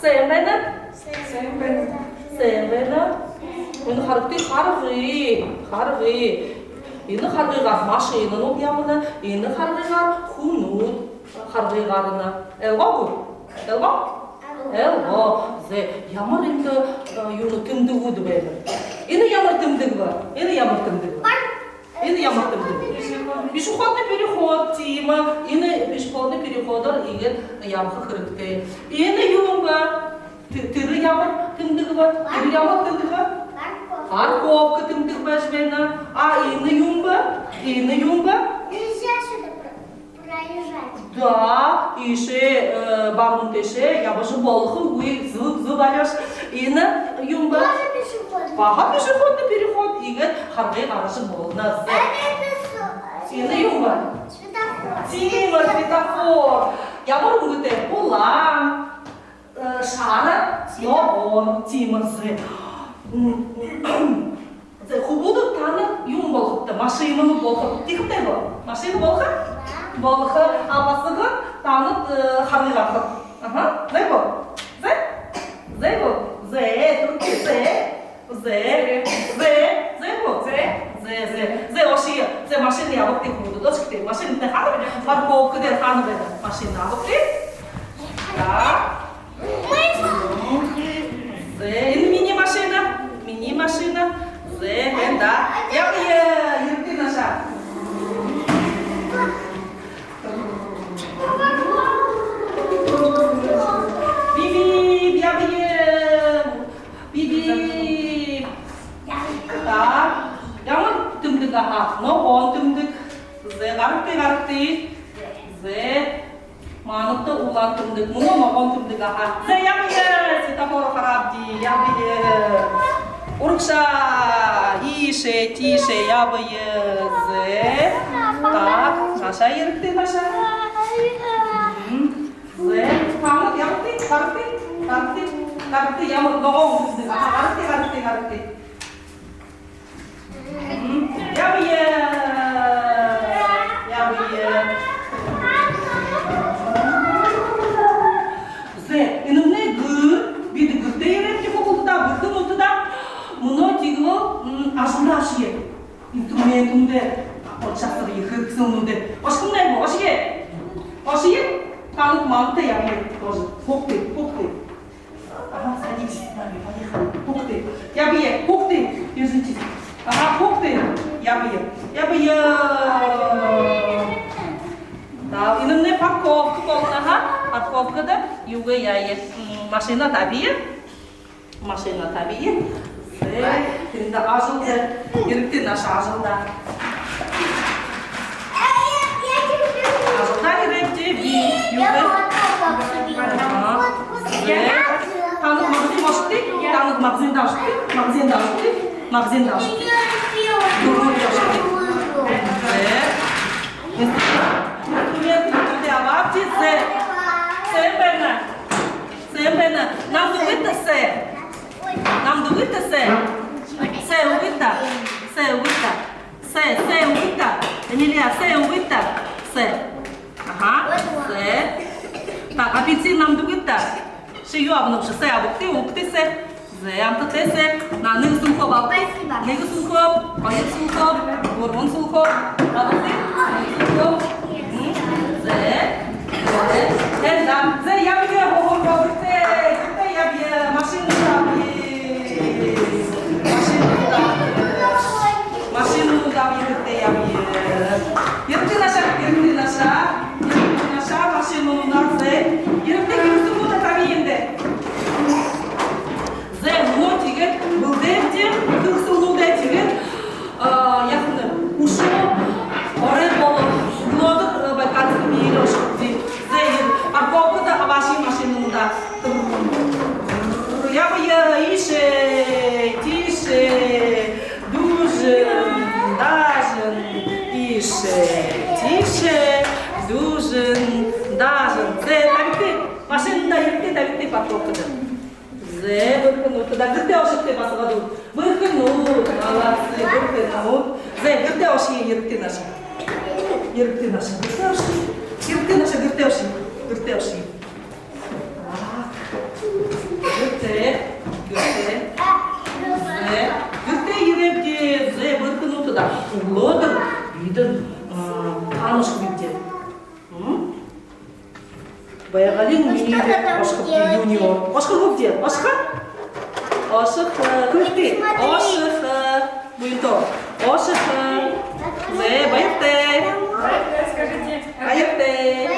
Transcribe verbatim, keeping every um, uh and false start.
Сайн байна. Сайн байна. Сайн байна. Энэ харгы, харгы, харгы. Энэ харгыгаар машинанууд ябана. Энэ харгыгаар хүнүүд харгыгаар гарана. Ойлгоо гү? Ойлгоо? Ойлгоо. Зэ, ямар эндэ, э, юунэ, тэмдэгүүд байнаб? Энэ ямар тэмдэг бэ? Энэ ямар тэмдэг бэ? Энэ ямар тэмдэг? Пешеходный переход, тиимэ. Энэ пешеходный переходоор иигээд ябаха хэрэгтэй. Энэ юун бэ? Тэ-, тэрэ ямар тэмдэг бэ? Тэрэ ямар тэмдэг бэ? Парковка тэмдэг байжа байна. А энэ юун бэ? Энэ юун бэ? Нельзя сюда про-, проезжать. Да, иишээ, э, баруун тээшээ ябажа болохогүй, зүб, зүб, Алёш. Энэ юун бэ? Тоже пешеходный. Баһа пешеходный переход. Иигээд харгы гаража болоно. Зэ. А это с-, Энэ юун бэ? Светофор. Тиимэ, светофор. Ямар үнгэтэй? Улаан, э, шара, ногоон. Тиимэ, зэ. М, зэ, хүбүүд, таанад юун болохобта? Машина болохобта. Тиихэ гү? Машина болохо? Болохо. А басагад, таанад, э, харгы гарахат. Аха. Зэ гү? Зэ? Зэ гү? Зэ, түрүүн зэ. Зэ. Зэ. Зэ гү? Зэ. Зэ, зэ. Зэ, ошоё. Зэ, машина абагты, хүбүүд. Ошогты. Машина тээ хаана бэ? Парковка дээрэ хаана бэ? Машина абагты. Да. Зэ, энэ минии машина. Минии машина. Зэ, энэ да. Ябая, э, ерэгты наашаа. Бип-бип, ябая, э. Бип-бип. Так. Ямар тэмдэг, аха? Ногоон тэмдэг. Зэ, гарагты, гарагты. Зэ. Манайда улаан тэмдэг, мүнөө ногоон тэмдэг, аха. Зэ, ябая, светофороо хараабди, ябая. Урагшаа, иишээ, тиишээ ябая. Зэ. Так, наашаа ерэгты, наашаа. Мгм. Зэ, таанад ябагты, гарагты, гарагты, гарагты, ямар ногоон тэмдэг, аха, гарагты, гарагты, гарагты. Ябая, ябая. Зэ, энэмнай гэр, бидэ гэртээ ерээбди, хүүгэд, бэрхэнүүд даа. Мүнөө тиигээд, м, ажалдаа ошоё. Инструментнүүдээ, ошохо, ехэ хэрэгсэлнүүдээ. Ошохомнай гү, ошоё. Ошоё. Таанад мантай ябая тоже. Хүүгэд, хүүгэд. Ага, садитесь с нами, поехали. Ух ты, ябая, ух ты, держитесь. Ага, ух ты, ябая, ябая. Да, энэмнай парковка болоно, ага. Парковкада юугээ яая? М, машина табия. Машина табия. Э, тэндэ ажалда. Ерэгты наашаа, ажалда. Ажалда ерэгты, би. Юугээ? Ага. Зэ. Таанад магазин ошогты. Таанад магазинда ошогты. Магазинда ошогты. Магазинда ошогты. Дүрбэн ошогты. Зэ. Инструментнүүдээ абаабди, зэ. Сайн байна. Сайн байна. Намда үгыт даа, сэ. Намда үгыт даа, сэ. Сэ үгыт даа. Сэ үгыт даа. Сэ, сэ үгыт даа. Эмилия, сэ үгыт даа. Сэ. Ага. Сэ. Так, апельсин намда үгыт даа. Ши юу абанабши, сэ абагты, үгыт даа, сэ. Зэ, амтатай сэ. На, нэгэ сэнхөө абагты. Спасибо. Нэгэ сэнхөө, хоёр сэнхөө, гурбан сэнхөө. Абагты, нэгэ сэнхөө. Мгм. Зэ. Зэ. Зэ, да. Зэ, ябая, хохор богты. Зэ, ябая, машина ябая. Машина ябая. Машина ябая, зэ, ябая. Ерэгты наашаа, ерэгты наашаа. Ерэгты наашаа, машина ябая, зэ. Ерэгты, ерэгты, мүнөө табия эндэ. Зэ, мүнөө тиигээд бэлдээбди хэрэгсэлнүүдээ, тиигээд, а, яахань, үшөө орой болоо, мүнөөдэр, э, Байкальскэ миирээ ошохобди. Зэ, парковкада абаашая машинуудаа. Ябая, иишээ, тиишээ, дүүжэн, даажан, иишээ, тиишээ, дүүжэн, даажан. Зэ, табигты, машинада ерэгты, табигты парковкада. Зэ, бэрхэнүүд, туда гэртээ ошогты, басагад. Бэрхэнүүд, молодцы, бэрхэнүүд. Зэ, гэртээ ошоё, ерэгты наашаа. Ерэгты наашаа, гэртээ ошоё. Ерэгты наашаа, гэртээ ошоё. Гэртээ ошоё. Так. Гэртээ, гэртээ. Зэ, гэртээ ерээбди, зэ, бэрхэнүүд даа. Үглөөдэр бидэ, а, таанашхабди. М? Байгаалиин үнииндэ ошохобди, юунииндэ. Ошохобди, ошохо? Ошохо, э, гэртээ. Ошохо, э, буянтай. Ошохо. Зэ, баяртай. Баяртай.